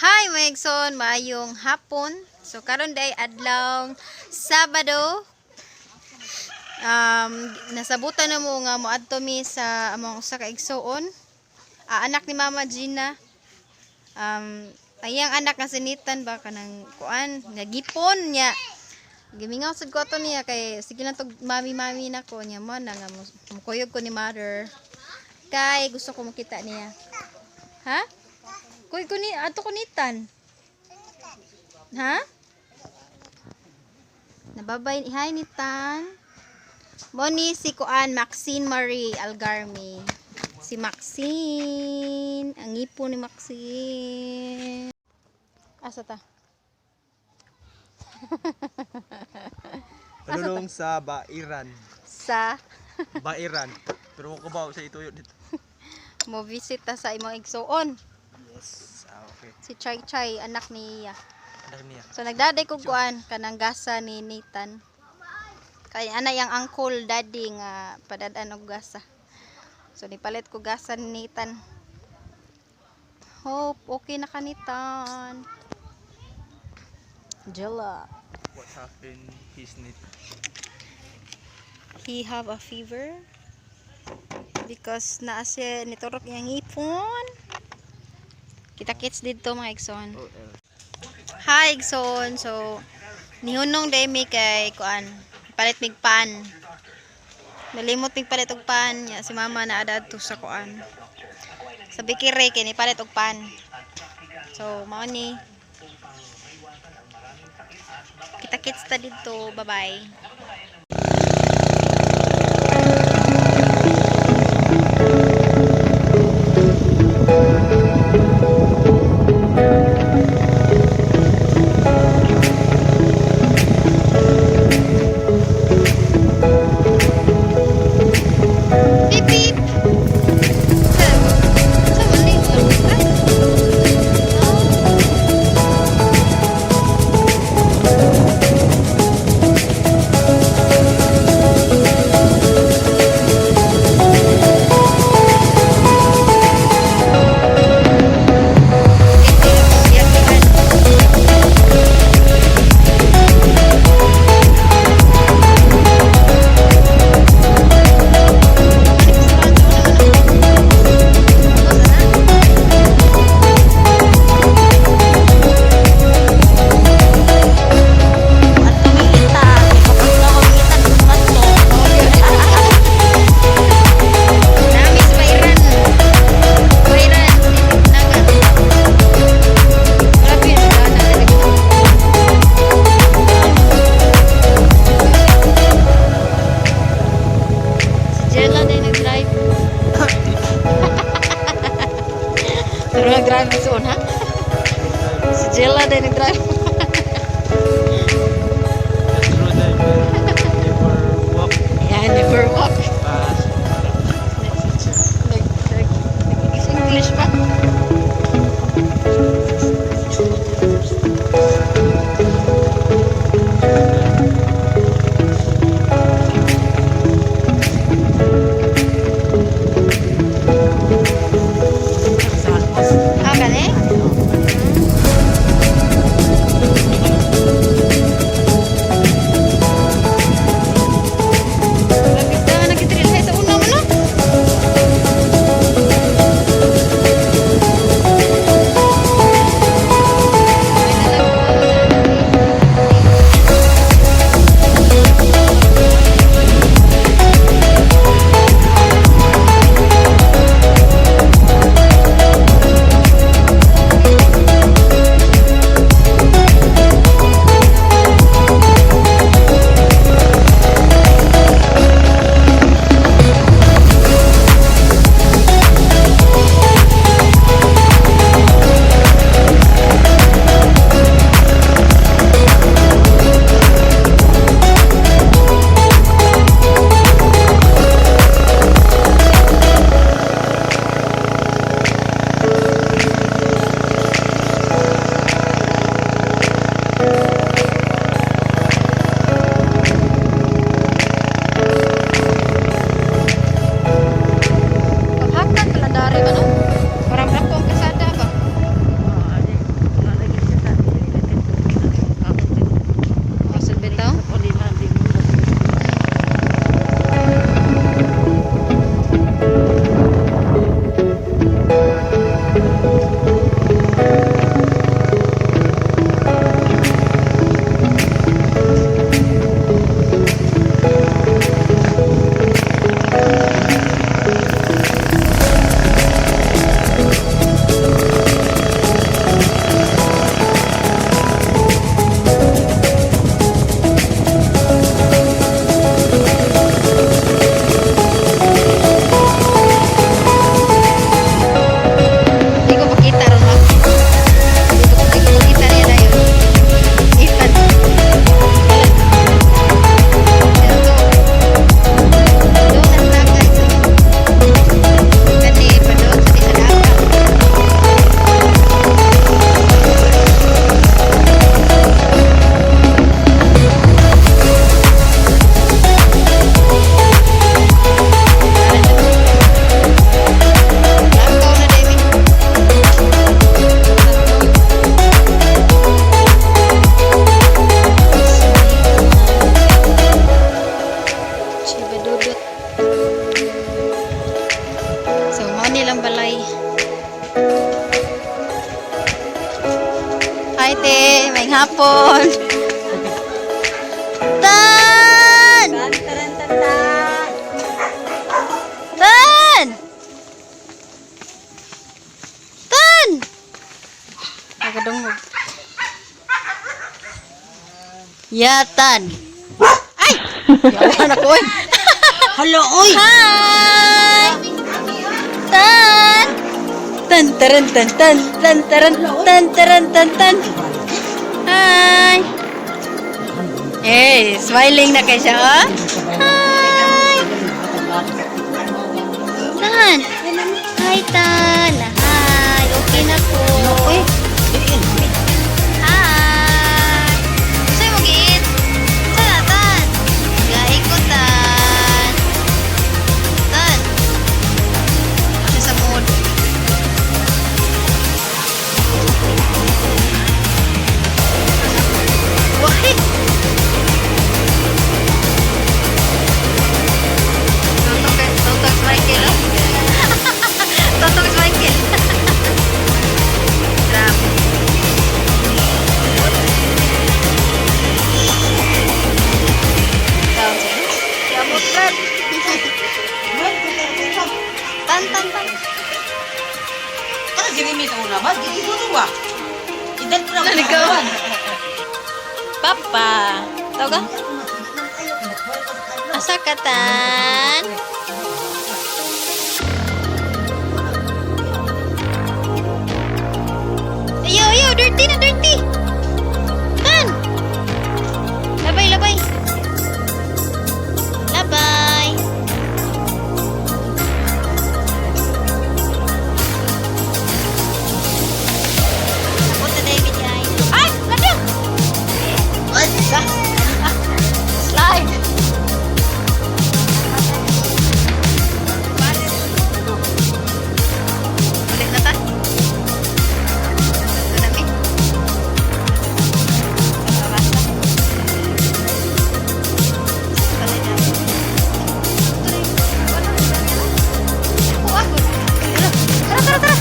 Hi, mga igsoon, maayong hapon. So karon day adlaw Sabado. Nasabutan na mo nga moadto mi sa among usa ka igsoon. Ah, anak ni Mama Gina. Ayang anak nga sinitan ba kanang kuan, nagipon niya. Gimingaw sad ko ato niya kay sige lang tog mami mami nako niya mo na nga mukuyog ko ni mother. Kay gusto ko makita niya. Ha? Kuy ko ni ato ko nitan. Ha? Nababay, hi Nitan. Mo ni si Kuan Maxine Marie Algarmi. Si Maxine, ang ngipo ni Maxine. Asa ta? Padulong sa Bairan. Sa Bairan. Pero ko ba sa ituyo dito? Mo visit ta sa imong igsuon. Yes. Ah, okay. Si Chay Chay, anak niya. Anak niya. So nagdaday ko kuan kanang gasa ni Nathan. Kay ana yang uncle daddy nga padad-an og gasa. So nipalit ko gasa ni Nathan. Hope okay na ka, Nathan. Jella. What happened his knee? He have a fever because naa siya niturok iyang ngipon. Kita kits dito, mga igsoon. Oh, eh. Hi, igsoon. So nihunong day mi kay kuan. Palit mig pan. Nalimot mig palit og pan. Ya, si mama na adto sa kuan. Sa bakery kay ni palit og pan. So mao ni. Kita kits ta dito. Bye-bye. Beep beep. Sa mali. Ay. Oh. At kumikita. Kapag na kumita, tumato. Nami sa Bairan. Bairan, Naga. Wala pa yun, wala na talaga. Si Jella na yung nag-drive. Pero nag-drive na soon, ha? Si Jella na yung nag-drive. True never, never walk Yeah, never walk. Fast. Nag-English pa. Ah, kani? Excited. May hapon. Tan! Tan! Tan! Nagadungog. Ya, Tan. Ay! Yawan ako eh. Hala, oy! Hi! Tan! Tan taran tan tan tan taran tan taran tan tan. Hi! Eh, smiling na kay siya, oh. Hi! Tan! Hi, Tan! Hi! Okay na po. Hi! Gusto mo giit? Sana, Tan! Gahi ko, Tan! Tan! Siya sa mood. Why? Tutok, tutok Michael, oh. Tutok Michael. Grabe. Tan, tan, tan. Ano ginimit ako na ba? Gigi ko ba? Idan ko na Naligaw. Papa. Tawag ka? Asa ka, Tan? Ayo, ayo, dirty na, dirty! Tan! Labay, labay! Labay! Ako na David ay. Ay! Lagi! Slide! Ulit na ta. Ito na mi. Babasa. Balay na. Ako, ako. Tara, tara, tara.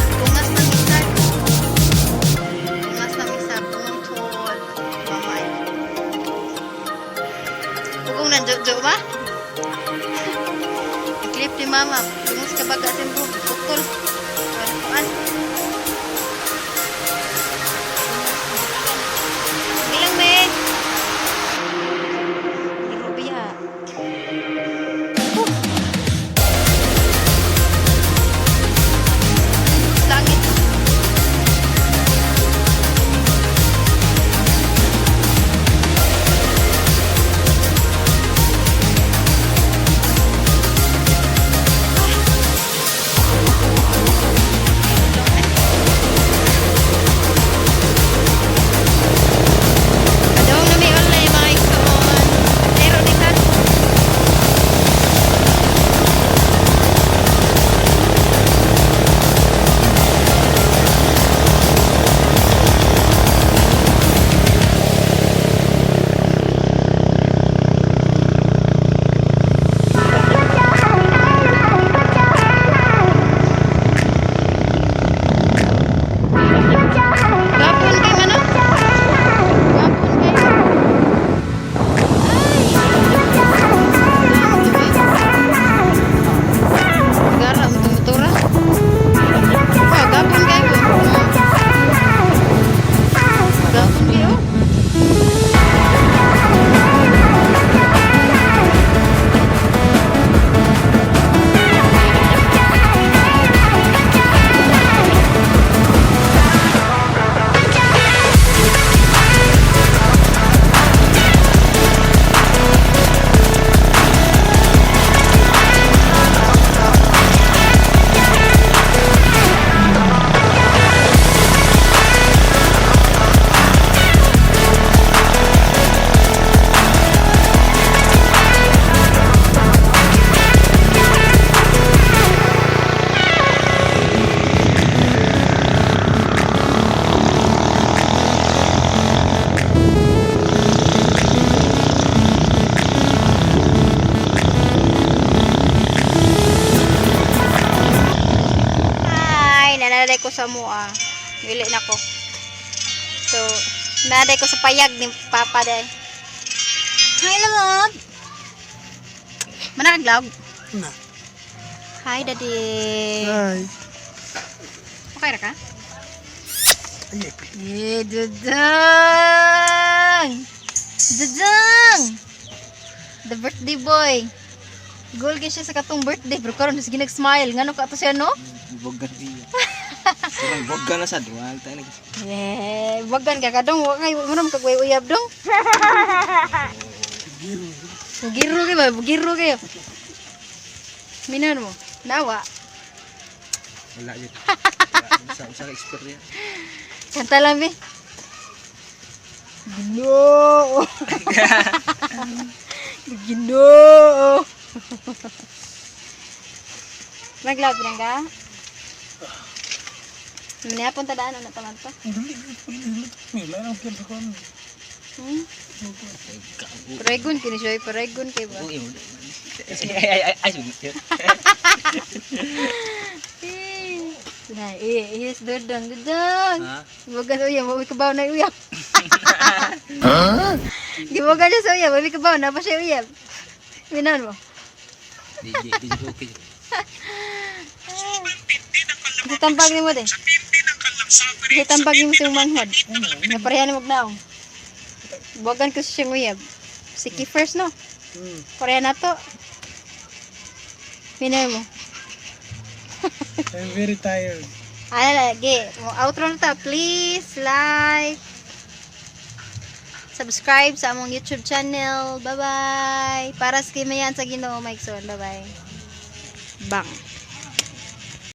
Tungas na misa. Tungas na misa. Pungtol. Mamay. Pugong na jo ba? Ang clip ni mama. Tungas ka baga sa imong putol. Kuan. Bilang me. Rubiya. Oh. Langit. nako. So, naday ko sa payag ni Papa day. Hi, love. Manakaglaog? Na. Hi, Daddy. Hi. Okay ra ka? Ay, Eh, Dudang! Dudang! The birthday boy. Goal kay siya sa katong birthday pero karon sige nag-smile. Ngano ka to siya, no? Bogan iya. Parang bogan na sa duwag tayo nag. Eh, bagan ka kadong wa kay mo man kag uyab dong. Giro kayo ba? Giro kayo. Minan mo. Nawa. Wala yun. Sa usa ka experience. Kanta lang be. Ginoo. Ginoo. Maglab lang ka? Manihapon tadaan na taman to. Hmm? Paregon kini siya, paregon kay ba? Ay ay ay ay. Na, eh, yes, dudong, dudong. Ha? Gibugan sa uyab, maway kabaw na uyab. Gibugan siya sa uyab, maway kabaw na pa siya uyab. Minan mo. Di di di okay. Sa tambag nimo de. Sa tambag nimo sa manghod. Napareha ni magnaong. Buwagan ko siya uyab. Sige first, no? Pareha na to. Minan mo. I'm very tired. Ano lagi? Mo outro na ta. Please like, subscribe sa among YouTube channel. Bye-bye. Para sa kimayan sa Ginoo, Mike Son. Bye-bye. Bang.